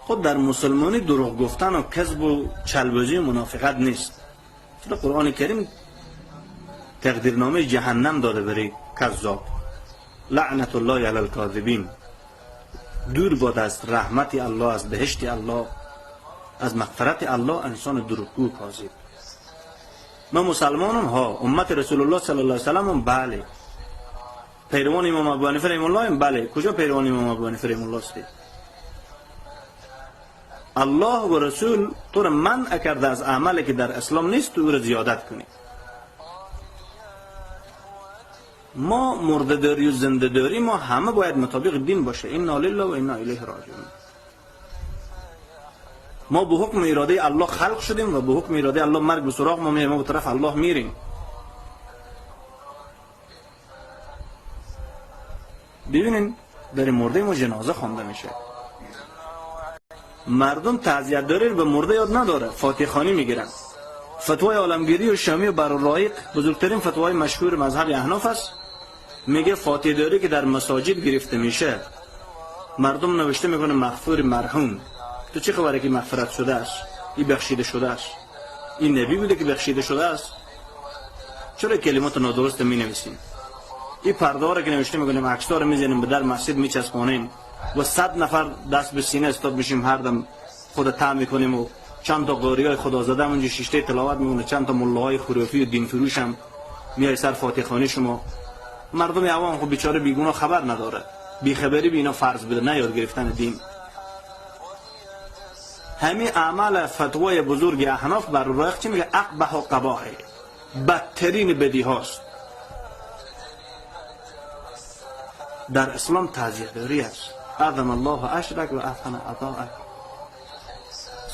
خود در مسلمانی دروغ گفتن و کذب و چلبازی و منافقت نیست. چرا قرآن کریم تقدیرنامه جهنم داده برای کذاب. لعنت الله علی الکاذبین. دور باد از رحمت الله، از بهشت الله، از مغفرت الله انسان دروغگو کاذب. ما مسلمانم ها، امت رسول الله صلی الله علیه و سلم، بله. پیروان امام ابو حنیفه رحمه الله، بله. کجا پیروان امام ابو حنیفه رحمه الله است؟ الله و رسول تو را منع کرده از عملی که در اسلام نیست، تو او را زیادت کنی. ما مرده داری و زنده داری ما همه باید مطابق دین باشه. انا لله و انا الیه راجعون. ما به حکم اراده الله خلق شدیم و به حکم اراده الله مرگ به سراغ ما میره، ما به طرف الله میریم. ببینین در مرده ما جنازه خوانده میشه، مردم تعزیت داری به مرده یاد نداره، فاتحه خوانی میگیرن. فتوای عالمگیری و شامی و برالرایق بزرگترین فتوای مشهور مذهب احناف است، میگه فاتحه داری که در مساجد گرفته میشه مردم نوشته میکنه مغفور مرحوم. تو چه خبره که مغفرت شده است، این بخشیده شده است، این نبی بوده که بخشیده شده است؟ چرا کلمات نادرست می نویسیم؟ این پرده را که نوشته میکنیم، عکس‌ها رو میزنیم به در مسجد میچسبانیم و 100 نفر دست به سینه استاد میشیم، هر دم خود طعم میکنیم و چند تا قاریای خدا زده اونجا شیشته تلاوت میکنه، چند تا ملاهای خرافی و دین فروش هم میای سر فاتحه خوانی شما. مردم عوام خب بیچاره بیگناه خبر نداره، بیخبری به اینا فرض بده، نه یاد گرفتن دین. همین اعمال فتوای بزرگ احناف بر رایق چی میگه؟ اقبح و قباحه، بدترین بدی هاست. در اسلام تعزیه داری است. اعظم الله اشرک و احسن عطاءک.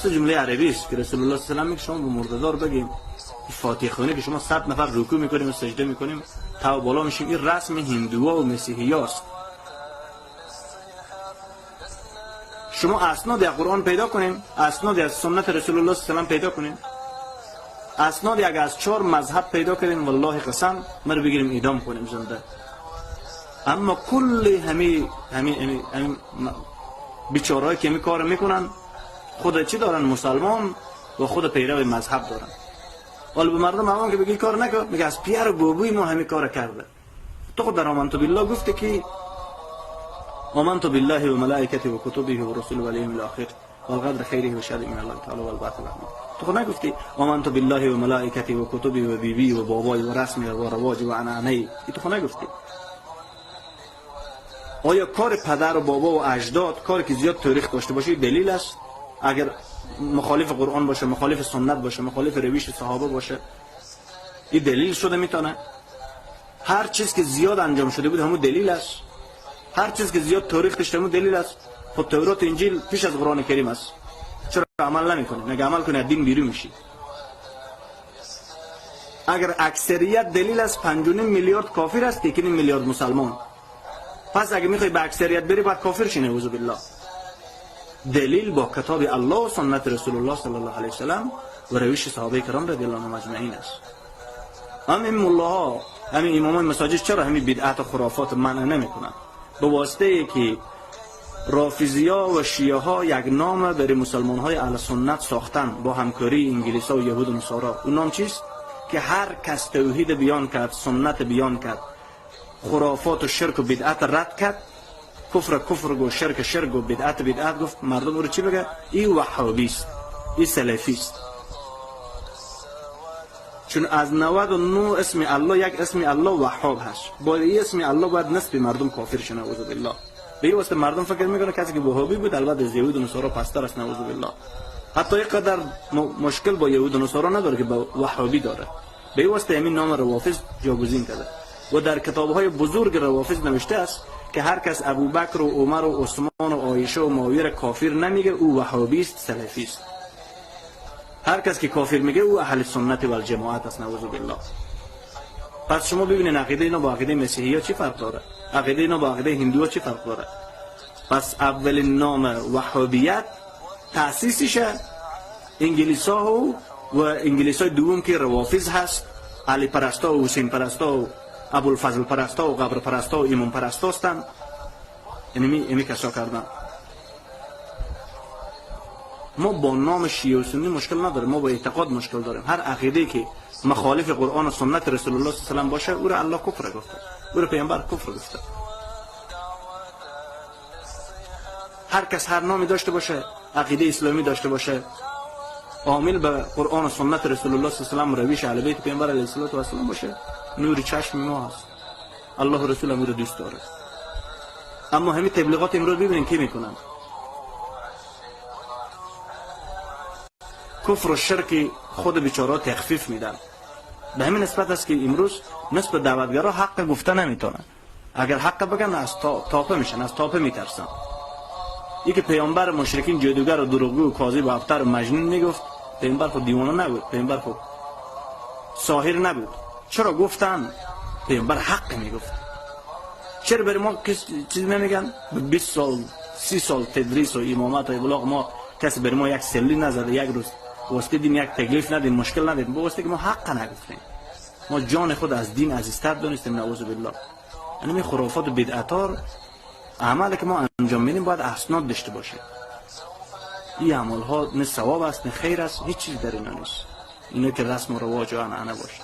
سه جمله عربی است که رسول الله صلی الله علیه و سلم شما به مرده‌دار بگیم فاتحه خوانی که شما 100 نفر رکوع میکنیم و سجده میکنیم تا بالا میشیم، این رسم هندوها و مسیحی هاست. شما اسناد از قرآن پیدا کنیم، اسناد از سنت رسول الله صلی الله علیه و سلم پیدا کنیم، اسناد اگه از 4 مذهب پیدا کنیم، والله قسم ما رو بگیریم اعدام کنیم زنده. اما کل همی همی همی, همی بیچارهایی که همی کار میکنن خود چی دارن؟ مسلمان و خود پیرو مذهب دارن. حالا به مردم عوام که بگی کار نکن، میگه از پیر و بابوی ما همی کار کرده. تو خود در آمنت بالله گفته که آمنت بالله و ملائکته و کتبه و رسوله و الیوم الاخر والقدر خیره و شره من الله تعالی والبعث العظیم. تو خود نگفتی آمنت بالله و ملائکته و کتبه و بیبی و بابای و رسمی و رواج و عنعنه، ای تو خود نگفتی. آیا کار پدر و بابا و اجداد، کاری که زیاد تاریخ داشته باشه، دلیل است؟ اگر مخالف قرآن باشه، مخالف سنت باشه، مخالف روش صحابه باشه، این دلیل شده میتونه؟ هر چیز که زیاد انجام شده بود همون دلیل است. هر چیز که زیاد تاریخ داشته همون دلیل است. خب تورات و انجیل پیش از قرآن کریم است، چرا عمل نمیکنی؟ اگه عمل کنی از دین بیرون میشی. اگر اکثریت دلیل است، 5.5 میلیارد کافر است، 1.5 میلیارد مسلمان. پس اگه میخوای به اکثریت بری باید کافر شی، نعوذ بالله. دلیل با کتاب الله و سنت رسول الله صلی الله علیه و سلم و روش صحابه کرام رضی الله عنهم اجمعین است. هم این ملاها، همین امامای مساجد چرا همین بدعت و خرافات منع نمیکنن؟ به واسطه ای که رافضیا و شیعه ها یک نام برای مسلمان های اهل سنت ساختن با همکاری انگلیس ها و یهود و نصارا. اون نام چیست؟ که هر کس توحید بیان کرد، سنت بیان کرد، خرافات و شرک و بدعت رد کرد، کفر کفر گفت، شرک شرک گفت، بدعت بدعت گفت، مردم او رو چی بگه؟ این وهابی است، این سلفی است. چون از 99 اسم الله یک اسم الله وهاب هست، با این اسم الله باید نصف مردم کافر شن، نعوذ بالله. به این واسطه مردم فکر میکنه کسی که وهابی بود البته از یهود و نصارا پستر است، نعوذ بالله. حتی اینقدر مشکل با یهود و نصارا نداره که با وهابی داره. به این واسطه همین نام روافض جاگزین کرده و در کتاب‌های بزرگ روافض نوشته است که هر کس ابوبکر و عمر و عثمان و عایشه و معاویه را کافر نمیگه او وهابی است، سلفی است. هر کس که کافر میگه او اهل سنت و الجماعت است، نعوذ بالله. پس شما ببینید عقیده اینا با عقیده مسیحی ها چی فرق داره؟ عقیده اینا با عقیده هندوها چی فرق داره؟ پس اولین نام وهابیت تأسیسش انگلیس‌ها و انگلیس‌های دوم که روافض هست، علی پرستا و حسین پرستا و ابوالفضل پرستا و قبر پرستا و امام پرستا هستند. یعنی می کسا کردن. ما با نام شیعه و سنی مشکل نداریم، ما با اعتقاد مشکل داریم. هر عقیده که مخالف قرآن و سنت رسول الله صلی الله علیه و باشه، او را الله کفر گفته، او را پیامبر کفر گفته. هر کس هر نامی داشته باشه، عقیده اسلامی داشته باشه، عامل به قرآن و سنت رسول الله صلی الله علیه و رویش اهل بیت پیامبر علیه الصلاه و السلام باشه، نور چشم ما هست. الله و رسول او را دوست داره. اما همین تبلیغات امروز ببینین کی میکنن، کفر و شرک خود بیچاره تخفیف میدن. به همین نسبت است که امروز نسبت دعوتگرا حق گفته نمیتونن. اگر حق بگن از تاپه میشن، از تاپه میترسن. یکی پیامبر مشرکین جادوگر و دروغگو و کاذب و ابتر و مجنون میگفت، پیامبر خود دیوانه نبود، پیامبر خود ساحر نبود. چرا گفتن؟ پیامبر حق میگفت. چرا برای ما کس چیز نمیگن؟ 20 سال 30 سال تدریس و امامت و ابلاغ ما کسی برای ما یک سلی نزده، یک روز واسطه دین یک تکلیف ندیم، مشکل ندیم، به واسطه که ما حق نگفتیم. ما جان خود از دین عزیزتر دانستیم، نعوذ بالله. یعنی خرافات و بدعتار عملی که ما انجام میدیم باید اسناد داشته باشه. این اعمال ها نه ثواب است نه خیر است، هیچ چیز در اینا نیست. اینا که رسم و رواج و عنعنه باشه.